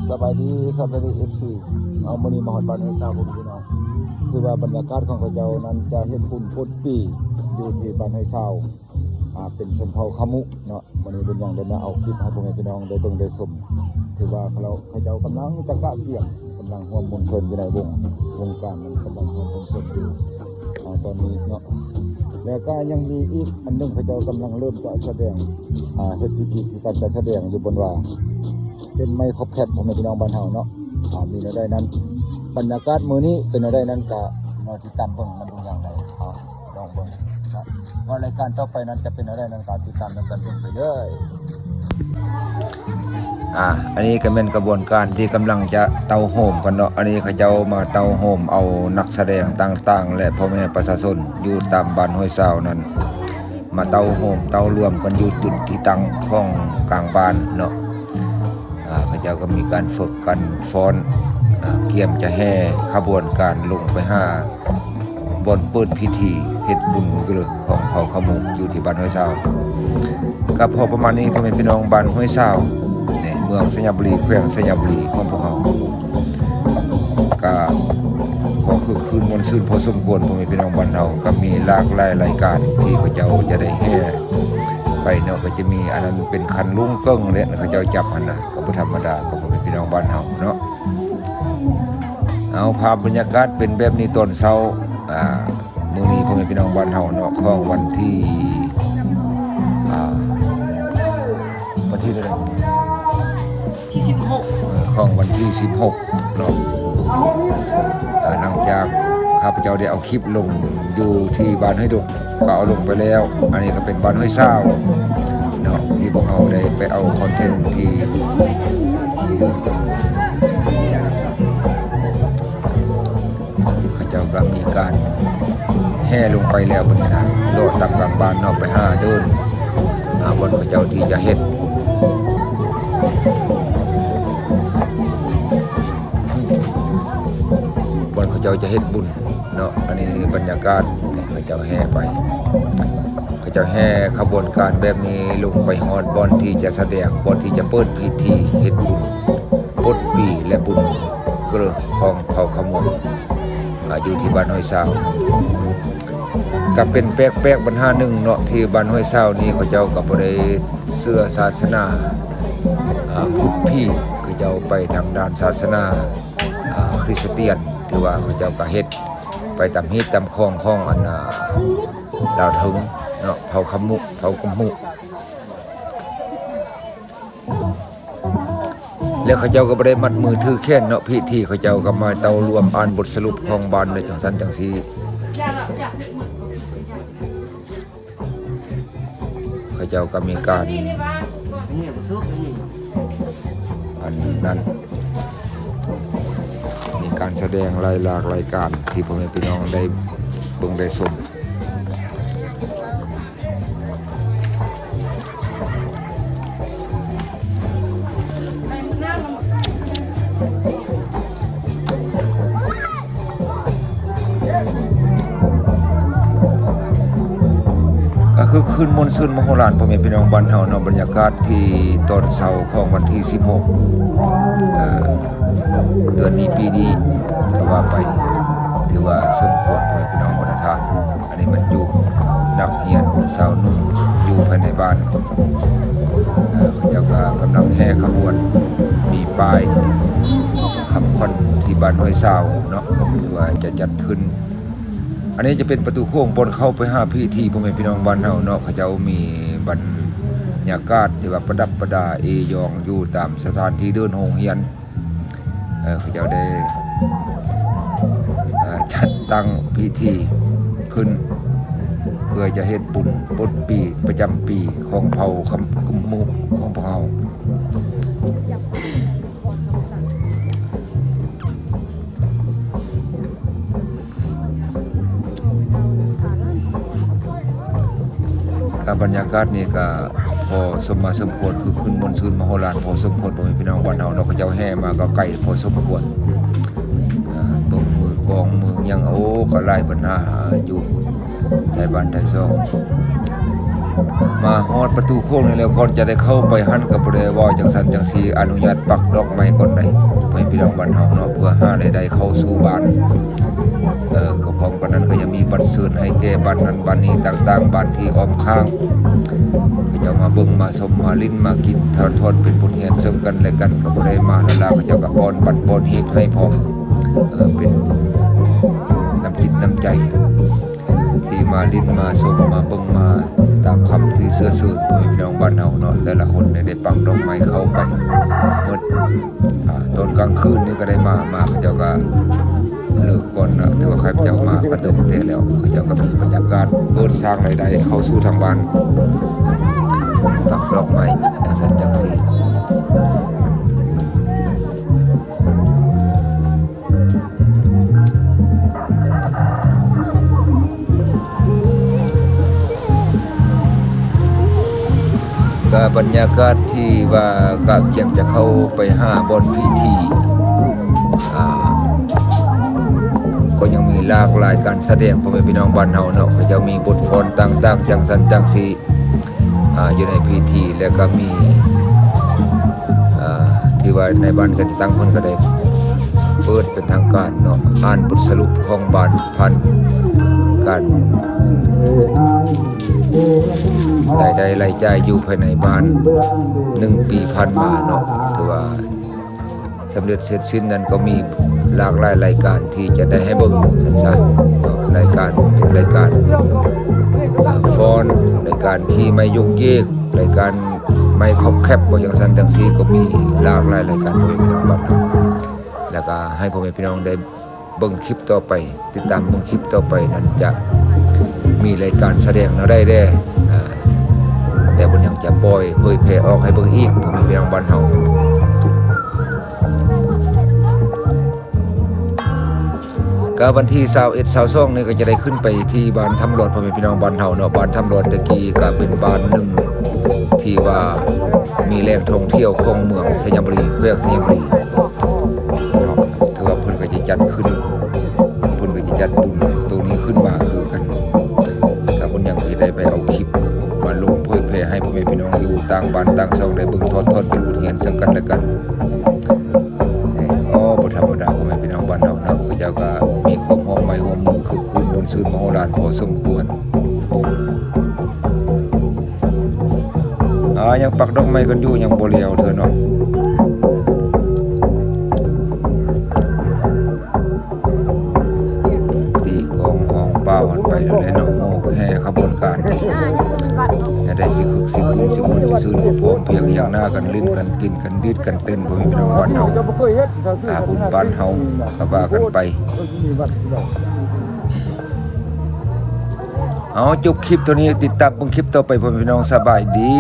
ສະບາຍດີ ສະບາຍດີ ເອັຟຊີ ເອົາ ມື້ນີ້ມາຮອດບ້ານຫ້ວຍຊາວ ພໍ່ແມ່ພີ່ນ້ອງ ຄືວ່າບັນຍາກາດຂອງເຂົາເຈົ້ານັ້ນຈະເຮັດບຸນປົດປີຢູ່ທີ່ບ້ານຫ້ວຍຊາວ ອ່າ ເປັນຊົນເຜົ່າຂະມຸເນາະ. ມື້ນີ້ບຸນຍັງໄດ້ມາເອົາຄລິບໃຫ້ພໍ່ແມ່ພີ່ນ້ອງໄດ້ເບິ່ງໄດ້ຊົມ ຖືວ່າເຂົາເຈົ້າກຳລັງຈະກະກຽມ ກຳລັງຮ່ວມມົນຊົນຢູ່ໃນວົງ ວົງການນັ້ນກຳລັງຮ່ວມມົນຊົນຢູ່ ອ່າ ຕອນນີ້ເນາະ. ແລ້ວກໍຍັງມີອີກອັນໜຶ່ງ ເຂົາເຈົ້າກຳລັງເລີ່ມຈະສະແດງ ອ່າ ເຮັດພິທີທີ່ການຈັດສະແດງຢູ່ ບ່ອນວ່າເປັນໄມ້ຂອບແຄບ ພໍ່ແມ່ພີ່ນ້ອງບ້ານເຮົາເນາະ ອ່າ ມີແນວໃດນັ້ນ ບັນຍາກາດມື້ນີ້ເປັນແນວໃດນັ້ນ ກໍລໍຕິດຕາມເບິ່ງນຳ ຢ່າງໃດ ເອົາ ລອງເບິ່ງເນາະ ວ່າລາຍການຕໍ່ໄປນັ້ນຈະເປັນແນວໃດນັ້ນ ກໍຕິດຕາມນຳກັນເບິ່ງໄປເດີ. ອ່າ ອັນນີ້ກໍແມ່ນຂະບວນການທີ່ກຳລັງຈະເຕົ້າໂຮມກັນເນາະ ອັນນີ້ເຂົາເຈົ້າມາເຕົ້າໂຮມເອົານັກສະແດງຕ່າງໆ ແລະ ພໍ່ແມ່ປະຊາຊົນຢູ່ຕາມບ້ານຫ້ວຍຊາວນັ້ນ ມາເຕົ້າໂຮມເຕົ້າລວມກັນຢູ່ຈຸດທີ່ຕັ້ງຂອງກາງບ້ານເນາະ. ອ່າ ເຂົາເຈົ້າກໍມີການຝຶກການຟ້ອນ ອ່າ ກຽມຈະແຫ່ຂະບວນການລົງໄປຫາບ່ອນເປີດພິທີເຮັດບຸນເກີດຂອງເຜົ່າຂະມຸຢູ່ທີ່ບ້ານຫ້ວຍຊາວ ກໍພໍປະມານນີ້ ພໍ່ແມ່ພີ່ນ້ອງບ້ານຫ້ວຍຊາວ ໃນເມືອງໄຊຍະບູລີ ແຂວງໄຊຍະບູລີຂອງພວກເຮົາ ກໍພໍຄຶກຄື້ນມ່ວນຊື່ນພໍສົມຄວນ ພໍ່ແມ່ພີ່ນ້ອງບ້ານເຮົາ ກໍມີຫຼາກຫຼາຍລາຍການທີ່ເຂົາເຈົ້າຈະໄດ້ແຫ່ໄປເນາະ ກໍຈະມີອັນນັ້ນເປັນຄັນລຸງເກິ່ງແຫຼະ ເຂົາເຈົ້າຈັບຫັ້ນນະ ກໍບໍ່ທຳມະດາກັບພໍ່ແມ່ພີ່ນ້ອງບ້ານເຮົາເນາະ. ເອົາ ພາບບັນຍາກາດເປັນແບບນີ້ຕອນເຊົ້າ ອ່າ ມື້ນີ້ພໍ່ແມ່ພີ່ນ້ອງບ້ານເຮົາເນາະ ຂອງວັນທີ ອ່າ ວັນທີເທົ່າໃດ? ທີສິບຫົກ ເອີ ຂອງວັນທີສິບຫົກເນາະ ເອີ ຫຼັງຈາກຂ້າພະເຈົ້າໄດ້ເອົາຄລິບລົງຢູ່ທີ່ບ້ານຫ້ວຍດົກ ກໍເອົາລົງໄປແລ້ວ ອັນນີ້ກໍເປັນບ້ານຫ້ວຍຊາວເນາະ ທີ່ພວກເຮົາໄດ້ໄປເອົາຄອນເທັນທີ່ ເຂົາເຈົ້າກໍມີການແຫ່ລົງໄປແລ້ວ ບັດນີ້ນະ ເລາະຕາມກາງບ້ານເນາະ ໄປຫາເດີ່ນ ອ່າ ບ່ອນເຂົາເຈົ້າທີ່ຈະເຮັດ ບ່ອນເຂົາເຈົ້າຈະເຮັດບຸນເນາະ. ອັນນີ້ບັນຍາກາດ ນີ້ເຂົາເຈົ້າແຫ່ໄປ ເຂົາເຈົ້າແຫ່ຂະບວນການແບບນີ້ລົງໄປຮອດບ່ອນທີ່ຈະສະແດງ ບ່ອນທີ່ຈະເປີດພິທີເຮັດບຸນປົດປີ ແລະ ບຸນເກີດຂອງເຜົ່າຂະມຸ ອາ ຢູ່ທີ່ບ້ານຫ້ວຍຊາວ. ກະເປັນແປກໆບັນຫາໜຶ່ງເນາະ ທີ່ບ້ານຫ້ວຍຊາວນີ້ ເຂົາເຈົ້າກໍບໍ່ໄດ້ເຊື່ອສາສະໜາ ອາ ພຸດຜີ ເຂົາເຈົ້າໄປທາງດ້ານສາສະໜາ ອາ ຄຣິສຕຽນ ຖືວ່າເຂົາເຈົ້າກໍເຮັດໄປຕາມຮີດຕາມຄອງຂອງອັນ ອາ ລາວເທິງເນາະ ເຜົ່າຂະມຸ ເຜົ່າຂະມຸ ແລ້ວເຂົາເຈົ້າກໍບໍ່ໄດ້ມັດມືຖືແຂນເນາະ ພິທີເຂົາເຈົ້າກໍມາເຕົ້າລວມອ່ານບົດສະຫຼຸບຂອງບ້ານໄດ້ຈັ່ງຊັ້ນຈັ່ງຊີ້ ເຂົາເຈົ້າກໍມີການ ອັນນັ້ນ ມີການສະແດງຫຼາຍຫຼາກລາຍການທີ່ພໍ່ແມ່ພີ່ນ້ອງໄດ້ເບິ່ງໄດ້ຊົມ. ກໍຄືຄຶນມ່ວນຊື່ນມະໂຫລານ ພໍ່ແມ່ພີ່ນ້ອງບ້ານເຮົາເນາະ, ບັນຍາກາດທີ່ຕອນເຊົ້າຂອງວັນທີສິບຫົກ ເອີ ເດືອນນີ້ ປີນີ້ ກໍວ່າໄປ ຖືວ່າສົມຄວນ ພໍ່ແມ່ພີ່ນ້ອງບັນດາທ່ານ. ອັນນີ້ບັນຈຸນັກຮຽນຊາວໜຸ່ມຢູ່ພາຍໃນບ້ານ ເຂົາເຈົ້າກໍກຳລັງແຫ່ຂະບວນ ມີປ້າຍຄຳຂວັນທີ່ບ້ານຫ້ວຍຊາວເນາະ ຖືວ່າຈະຈັດຂຶ້ນ. ອັນນີ້ຈະເປັນປະຕູໂຂງບ່ອນເຂົ້າໄປຫາພິທີ ພໍ່ແມ່ພີ່ນ້ອງບ້ານເຮົາເນາະ. ເຂົາເຈົ້າມີບັນຍາກາດທີ່ວ່າປະດັບປະດາເອ້ຢອງຢູ່ຕາມສະຖານທີ່ເດີ່ນໂຮງຮຽນ. ເອີ ເຂົາເຈົ້າໄດ້ ເອີ ຈັດຕັ້ງພິທີຂຶ້ນ ເພື່ອຈະເຮັດບຸນປົດປີປະຈຳປີຂອງເຜົ່າຄຳກຸມມຸຂອງພວກເຮົາ. ກະບັນຍາກາດນີ້ກະພໍສົມມາສົມຄວນ ຄຶກຄື້ນມ່ວນຊື່ນມະໂຫລານພໍສົມຄວນ ພໍ່ແມ່ພີ່ນ້ອງບ້ານເຮົາເນາະ. ເຂົາເຈົ້າແຫ່ມາກໍໄກພໍສົມຄວນ ເບິ່ງມືກອງມືຫຍັງ ໂອ້ ກໍຫຼາຍບັນຫາຢູ່ ຫຼາຍບ້ານຫຼາຍຊ່ອງ. ມາຮອດປະຕູໂຄ້ງນີ້ແລ້ວ ກ່ອນຈະໄດ້ເຂົ້າໄປຫັ້ນກໍບໍ່ໄດ້ເວົ້າຈັ່ງຊັ້ນຈັ່ງຊີ້ ອະນຸຍາດປັກດອກໄມ້ກ່ອນໃດ໋ ເພື່ອໃຫ້ພີ່ນ້ອງບ້ານເຮົາເນາະ ເພື່ອຫາລາຍໄດ້ເຂົ້າສູ່ບ້ານ. ເອີ ກໍພ້ອມກັນນັ້ນກໍຍັງມີບັດເຊີນໃຫ້ແກ່ບ້ານນັ້ນບ້ານນີ້ຕ່າງໆ ບ້ານທີ່ອ້ອມຂ້າງ ເຂົາເຈົ້າມາເບິ່ງມາຊົມ ມາຫຼິ້ນມາກິນ ຖ່າຍທອດເປັນບົດຮຽນເຊິ່ງກັນແລະກັນ ກໍບໍ່ໄດ້ມາລ້າໆ ເຂົາເຈົ້າກໍປ້ອນບັດປ້ອນຮີບໃຫ້ພ້ອມ ເອີ ເປັນນ້ຳຈິດນ້ຳໃຈ ທີ່ມາຫຼິ້ນມາຊົມມາເບິ່ງມາຕາມຄຳທີ່ເຊື້ອເຊີນ ພໍ່ແມ່ພີ່ນ້ອງບ້ານເຮົາເນາະ ແຕ່ລະຄົນໄດ້ ໄດ້ປັກດອກໄມ້ເຂົ້າໄປໝົດ. ອາ ຕອນກາງຄືນນີ້ກໍໄດ້ມາ ມາເຂົາເຈົ້າກໍເລີກກ່ອນນະ ຖືວ່າຂ້າພະເຈົ້າມາກໍດົນແດ່ແລ້ວ ເຂົາເຈົ້າກໍມີບັນຍາກາດເປີດສ້າງລາຍໄດ້ເຂົ້າສູ່ທາງບ້ານ ປັກດອກໄມ້ຈັ່ງຊັ້ນຈັ່ງຊີ້. ກະບັນຍາກາດທີ່ວ່າກະກຽມຈະເຂົ້າໄປຫາບ່ອນພິທີ ອາ ກໍຍັງມີຫຼາກຫຼາຍການສະແດງ ພໍ່ແມ່ພີ່ນ້ອງບ້ານເຮົາເນາະ ເຂົາເຈົ້າມີບົດຟ້ອນຕ່າງໆ ຈັ່ງຊັ້ນຈັ່ງຊີ້ ອາ ຢູ່ໃນພິທີ ແລະກະມີ ອາ ທີ່ວ່ານາຍບ້ານກັນຕິດຕັ້ງເພິ່ນກໍໄດ້ເປີດເປັນທາງການເນາະ ອ່ານບົດສະຫຼຸບຂອງບ້ານ ຜ່ານການລາຍໄດ້ລາຍຈ່າຍຢູ່ພາຍໃນບ້ານໜຶ່ງປີຜ່ານມາເນາະ ຖືວ່າສຳເລັດເສັດສິ້ນນັ້ນ ກໍມີຫຼາກຫຼາຍລາຍການທີ່ຈະໄດ້ໃຫ້ເບິ່ງຊັ້ນຊະເນາະ ລາຍການເປັນລາຍການ ອາ ຟ້ອນ ລາຍການຂີ່ໄມ້ໂຢກເຢກ ລາຍການໄມ້ຄອບແຄັບ ບໍ່ຈັ່ງຊັ້ນຈັ່ງຊີ້ ກໍມີຫຼາກຫຼາຍລາຍການ ພໍ່ແມ່ພີ່ນ້ອງບ້ານເຮົາ ແລ້ວກໍໃຫ້ພໍ່ແມ່ພີ່ນ້ອງໄດ້ ເບິ່ງຄລິບຕໍ່ໄປ ຕິດຕາມເບິ່ງຄລິບຕໍ່ໄປນັ້ນ ຈະມີລາຍການສະແດງແນວໃດແດ່ ອາ ແລ້ວເພິ່ນຍັງຈະປ່ອຍເຜີຍແຜ່ອອກໃຫ້ເບິ່ງອີກ ພໍ່ແມ່ພີ່ນ້ອງບ້ານເຮົາ. ກະວັນທີຊາວເອັດ ຊາວສອງນີ້ກໍຈະໄດ້ຂຶ້ນໄປທີ່ບ້ານຖ້ຳຫຼອດ ພໍ່ແມ່ພີ່ນ້ອງບ້ານເຮົາເນາະ ບ້ານຖ້ຳຫຼອດແຕ່ກີ້ກໍເປັນບ້ານໜຶ່ງທີ່ວ່າມີແຫຼ່ງທ່ອງທ່ຽວຂອງເມືອງໄຊຍະບູລີ ແຂວງໄຊຍະບູລີເນາະ ຖືວ່າເພິ່ນກໍຈະຈັດຂຶ້ນ ເພິ່ນກໍຈະຈັດບຸນໂຕນີ້ຂຶ້ນມາຄືກັນ ຖ້າເພິ່ນຍັງຊິໄດ້ໄປເອົາຄລິບມາລົງເຜີຍແຜ່ໃຫ້ພໍ່ແມ່ພີ່ນ້ອງຢູ່ຕ່າງບ້ານຕ່າງຊ່ອງໄດ້ເບິ່ງ ຖອດຖອນເປັນບົດຮຽນເຊິ່ງກັນແລະກັນ. ອໍ ບໍ່ທຳມະດາ ພໍ່ແມ່ພີ່ນ້ອງບ້ານເຮົາເນາະ ເຂົາເຈົ້າກໍມີຄວາມຮ່ວມໄມ້ຮ່ວມມື ຄຶກຄື້ນມ່ວນຊື່ນມະໂຫລານພໍສົມຄວນ. ອາ ຍັງປັກດອກໄມ້ກັນຢູ່ ຍັງບໍ່ແລ້ວເທື່ອເນາະ. ຕີກອງຮ້ອງປ່າວກັນໄປແລ້ວແຫຼະເນາະ ໂອ້ ແຫ່ຂະບວນການນີ້ ແນວໃດຊິຄຶກຊິຄື້ນ ຊິມ່ວນຊິຊື່ນ ກໍພ້ອມພຽງຮຽງໜ້າກັນ ຫຼິ້ນກັນ ກິນກັນ ດີດກັນເຕັ້ນ ພໍ່ແມ່ພີ່ນ້ອງບ້ານເຮົາ ອາ ບຸນບ້ານເຮົາ ກໍວ່າກັນໄປ. ເອົາ ຈົບຄລິບເທົ່ານີ້ ຕິດຕາມເບິ່ງຄລິບຕໍ່ໄປ ພໍ່ແມ່ພີ່ນ້ອງ ສະບາຍດີ.